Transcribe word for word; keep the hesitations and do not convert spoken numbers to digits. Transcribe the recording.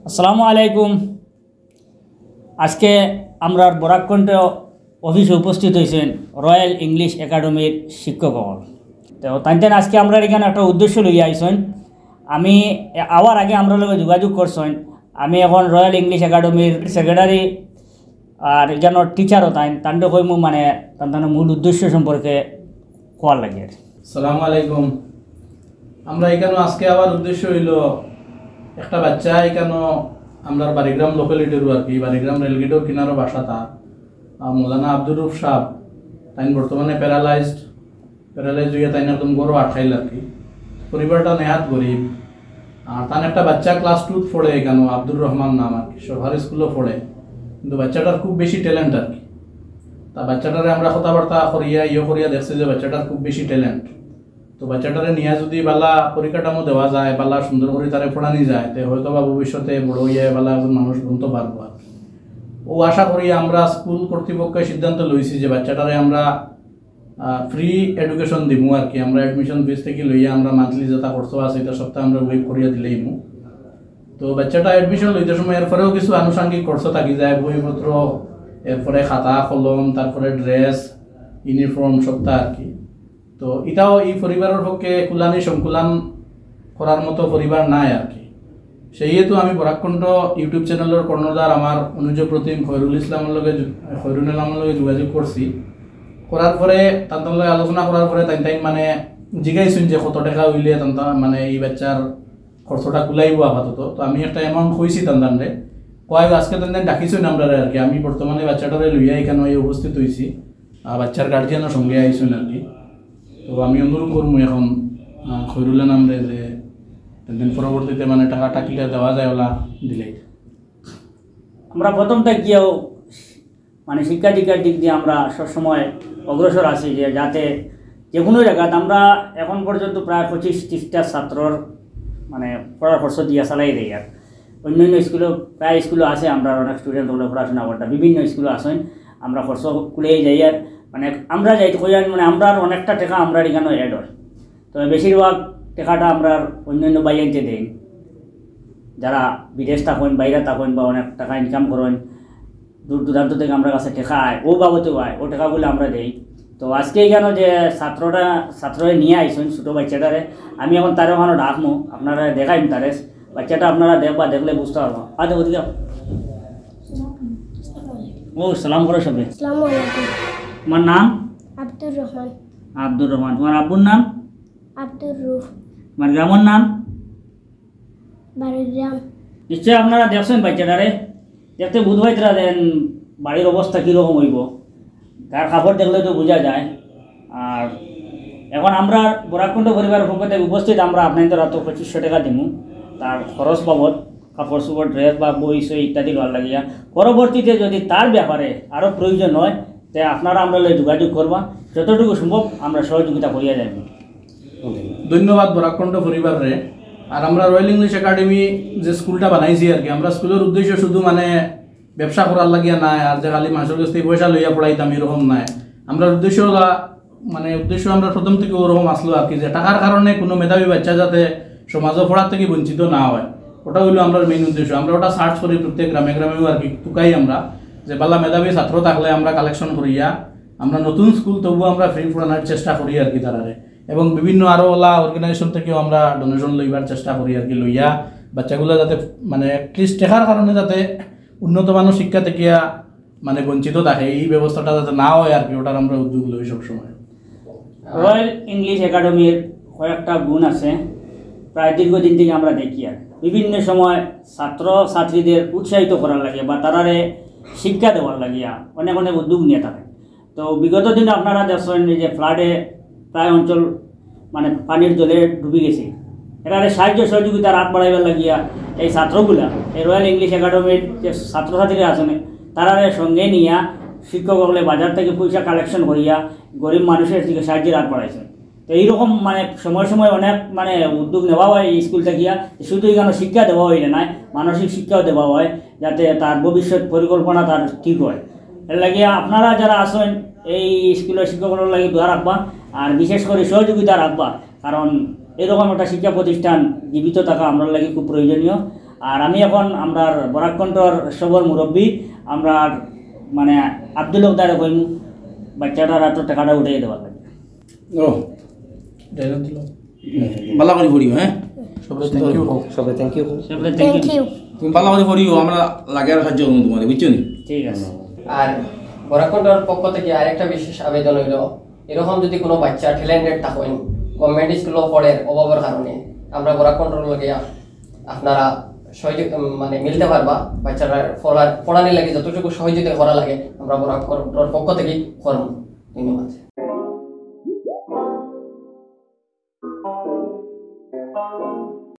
আসসালামু আলাইকুম। আজকে আমরার বরাক কণ্ঠ অফিসে উপস্থিত হইছইন রয়্যাল ইংলিশ একাডেমির শিক্ষক অকল। তো তাইন তাইন আজকে আমরার ইখানো একটা উদ্দেশ্য লইয়া আইছইন। আমি আওয়ার আগে আমরার লগে যোগাযোগ করছইন। আমি এখন রয়্যাল ইংলিশ একাডেমির সেক্রেটারি আর ইখানোর টিচারও তাইন, তানরে কইমু মানে তান তান মূল উদ্দেশ্য সম্পর্কে কওয়ার লাগি আর কি। সালামু আলাইকুম। আমরা ইখানো আজকে আওয়ার উদ্দেশ্য অইলো একটা বাচ্চা ইখানো আমরার বাড়িগ্রাম লোকালিটির আর কি, বাড়িগ্রাম রেলগেটর কিনারো বাসা তার। আহ, মৌলানা আব্দুর রউফ সাহেব, তাইন বর্তমানে প্যারালাইজড, প্যারালাইজ হইয়া তাইন একদম ঘরো আটকাইল আর কি। পরিবারটা নেহাত গরিব। আর তান একটা বাচ্চা ক্লাস টুত পড়ে ইখানো, আব্দুর রহমান নাম আর কি, সরকারি স্কুলো পড়ে, কিন্তু বাচ্চাটার খুব বেশি ট্যালেন্ট আর কি। তা বাচ্চাটারে আমরা কথাবার্তা করিয়া ইয়ে করিয়া দেখছি যে বাচ্চাটার খুব বেশি ট্যালেন্ট। তো বাচ্চাটারে নিয়া যদি বালা পরিকাঠামো দেওয়া যায়, বালা সুন্দর করি তারে পড়ানি যায়, তে হয়তো বা ভবিষ্যতে বড় হইয়া বালা একজন মানুষ বনতে পারবো আর কি। ও আশা করি আমরা স্কুল কর্তৃপক্ষের সিদ্ধান্ত লইছি যে বাচ্চাটারে আমরা ফ্রি এডুকেশন দিমু আর কি। আমরা অ্যাডমিশন ফিস থেকে লইয়া আমরা মান্থলি যেটা খরচ আছে, এটা সপ্তাহে আমরা ওয়েভ করিয়া দিলেইমু। তো বাচ্চাটা অ্যাডমিশন লইতে সময় এরপরেও কিছু আনুষঙ্গিক খরচ থাকি যায়, বইপত্র, এরপরে খাতা কলম, তারপরে ড্রেস, ইউনিফর্ম, সবটা আর কি। তো এটাও এই পরিবারের পক্ষে কুলানি সংকুলান করার মতো পরিবার নাই আর কি। সেহেতু আমি বরাক কণ্ঠ ইউটিউব চ্যানেলের কর্ণধার আমার অনুজ প্রতিম খয়রুল ইসলামের লগে যু-, খয়রুল ইসলামের লগে যোগাযোগ করছি। করার পরে তার লগে আলোচনা করার পরে তাই তাই মানে জিজ্ঞাসা শুনছে কত টাকা হইলে তান তান মানে এই বাচ্চার খরচটা কুলাইব আপাতত। তো আমি একটা অ্যামাউন্ট কইছি তান তানরে, কয় আজকে তান তান ডাকিছইন আমরারে আর কি। আমি বর্তমানে বাচ্চাটারে লইয়া এখানে এই উপস্থিত হইছি। আর বাচ্চার গার্জিয়ানও সঙ্গে আইছইন আর কি। তো আমি অনুরোধ করবো এখন, আহ, খৈরুল্লাহ নামরে যে তান তান পরবর্তীতে মানে টাকা টাকিটা দেওয়া যায় ওলা দিলে। আমরা প্রথম থাকিয়াও মানে শিক্ষা দীক্ষার দিক দিয়ে আমরা সবসময় অগ্রসর আছি, যে যাতে যে কোনো জায়গাত আমরা এখন পর্যন্ত প্রায় পঁচিশ ত্রিশটা ছাত্রর মানে পড়ার খরচ দিয়া চালাই দেই। আর অন্য অন্য স্কুলও, প্রায় স্কুলও আছে, আমরা অনেক স্টুডেন্ট হলে পড়াশোনা করতে বিভিন্ন স্কুলও আছেন, আমরা খরচ কুলেই যাই। আর মানে আমরা যাই তো কই আর মানে আমরা আর অনেকটা টাকা আমরা এখানে অ্যাড হয়। তবে বেশিরভাগ টাকাটা আমরা অন্য অন্য বাইয়াইন্তে দেই, যারা বিদেশ থাকেন, বাইরে থাকেন বা অনেক টাকা ইনকাম করেন, দূর দূরান্ত থেকে আমরা কাছে টাকা আয়, ও বাবদে আয়, ও টাকাগুলো আমরা দেই। তো আজকে এখানে যে ছাত্রটা, ছাত্ররা নিয়ে আইছেন ছোট বাচ্চাটারে, আমি এখন তারে ওখানে ডাকমু, আপনারা দেখাইম তারে। বাচ্চাটা আপনারা দেখবা, দেখলে বুঝতে পারবো। আচ্ছা, ওদিকে আও। ও, সালাম করো সবে। আসসালামু আলাইকুম। তোমার নাম? আব্দুর রহমান। আব্দুর রহমান। তোমার আব্বুর নাম? আব্দুর রউফ। তোমার গ্রামের নাম? বাড়ির গ্রাম। নিশ্চয় আপনারা দেখছেন বাচ্চাটারে, দেখতে বুধ ভাইতরা দেন বাড়ির অবস্থা কীরকম হইব, তার কাপড় দেখলে তো বোঝা যায়। আর এখন আমরা বরাককুণ্ড পরিবারের পক্ষ থেকে উপস্থিত আমরা আপনাদের হাতে পঁচিশশো টাকা দিমু, তার খরচ বাবদ কাপড় চোপড়, ড্রেস বা বই সই ইত্যাদি লওয়ার লাগিয়া। পরবর্তীতে যদি তার ব্যাপারে আরও প্রয়োজন হয়, তে আপনারা আমরা লগে যোগাযোগ করবা, যতটুকু সম্ভব আমরা সহযোগিতা করিয়া যাইব। ধন্যবাদ বরাককুণ্ড পরিবাররে। আর আমরা রয়্যাল ইংলিশ একাডেমি যে স্কুলটা বানাইছি আর কি, আমরা স্কুলের উদ্দেশ্য শুধু মানে ব্যবসা করার লাগিয়া নাই, আর যে খালি মানুষের কাছ থেকে পয়সা লইয়া পড়াইতাম এরকম নাই। আমরা উদ্দেশ্য হলা, মানে উদ্দেশ্য আমরা প্রথম থেকে ওরকম আসলো আর কি, যে টাকার কারণে কোনো মেধাবী বাচ্চা যাতে সমাজে পড়ার থেকে বঞ্চিত না হয়, ওটা হইলো আমরা মেইন উদ্দেশ্য। আমরা ওটা সার্চ করি প্রত্যেক গ্রামে গ্রামেও আর কি, তুকাই আমরা যে বালা মেধাবী ছাত্র থাকলে আমরা কালেকশন করিয়া আমরা নতুন স্কুল তবুও আমরা ফ্রি পড়ানোর চেষ্টা করি আর কি তারারে। এবং বিভিন্ন আরও ওলা অর্গানাইজেশন থেকেও আমরা ডোনেশন লইবার চেষ্টা করি আর কি, লইয়া বাচ্চাগুলো যাতে মানে অ্যাটলিস্ট টেকার কারণে যাতে উন্নত মানের শিক্ষা থেকে মানে বঞ্চিত থাকে, এই ব্যবস্থাটা যাতে না হয় আর কি, ওটার আমরা উদ্যোগ লই সবসময়। রয়্যাল ইংলিশ একাডেমির কয়েকটা গুণ আছে, প্রায় দীর্ঘদিন থেকে আমরা দেখি আর বিভিন্ন সময় ছাত্র ছাত্রীদের উৎসাহিত করার লাগিয়া বা তারারে শিক্ষা দেওয়ার লাগিয়া অনেক অনেক উদ্যোগ নিয়ে থাকে। তো বিগত দিনে আপনারা দেখছেন এই যে ফ্লাডে প্রায় অঞ্চল মানে পানির জলে ডুবি গেছে, এরারে সাহায্য সহযোগিতার হাত বাড়াইবার লাগিয়া এই ছাত্রগুলা, এই রয়্যাল ইংলিশ একাডেমির যে ছাত্রছাত্রীরা আছেন, তারারে সঙ্গে নিয়া শিক্ষক হকলে বাজার থেকে পয়সা কালেকশন করিয়া গরিব মানুষের দিকে সাহায্যের হাত বাড়াইছে। তো এইরকম মানে সময় সময় অনেক মানে উদ্যোগ নেওয়া হয় এই স্কুল থাকিয়া, শুধু এখানে শিক্ষা দেওয়া হইলে নাই, মানসিক শিক্ষাও দেওয়া হয়, যাতে তার ভবিষ্যৎ পরিকল্পনা তার ঠিক হয়। এর লাগিয়া আপনারা যারা আছেন এই স্কুলের শিক্ষকদের লাগি দোয়া রাখবা, আর বিশেষ করে সহযোগিতা রাখবা, কারণ এরকম একটা শিক্ষা প্রতিষ্ঠান জীবিত থাকা আমরা লাগি খুব প্রয়োজনীয়। আর আমি এখন আমরার বরাক কণ্ঠর সবর মুরব্বী, আমরার মানে আব্দুল হকদারে কইমু, বাচ্চাটার আতো টেকাটা উঠাইয়া দেওয়ার লাগি। ও, ভালা করি পড়িও, হ্যাঁ? সবরে থ্যাংক ইউ হোক। সবে থ্যাংক ইউ। সবরে থ্যাংক ইউ। তুমি ভালা করি পড়িও, আমরা লাগে আর সাহায্য করবো তোমার, বুঝছো নি? ঠিক আছে। আর বরাক কণ্ঠর পক্ষ থেকে আরেকটা বিশেষ আবেদন হইল, এরকম যদি কোনো বাচ্চা ট্যালেন্টেড থাকেন, গভর্নমেন্ট স্কুলও পড়ের অভাবের কারণে, আমরা বরাক কণ্ঠর লগে আপনারা সহযোগ মানে মিলতে পারবা, বাচ্চারা পড়া পড়ানির লাগি যতটুকু সহযোগিতা করা লাগে আমরা বরাক কণ্ঠর পক্ষ থেকে করব। ধন্যবাদ।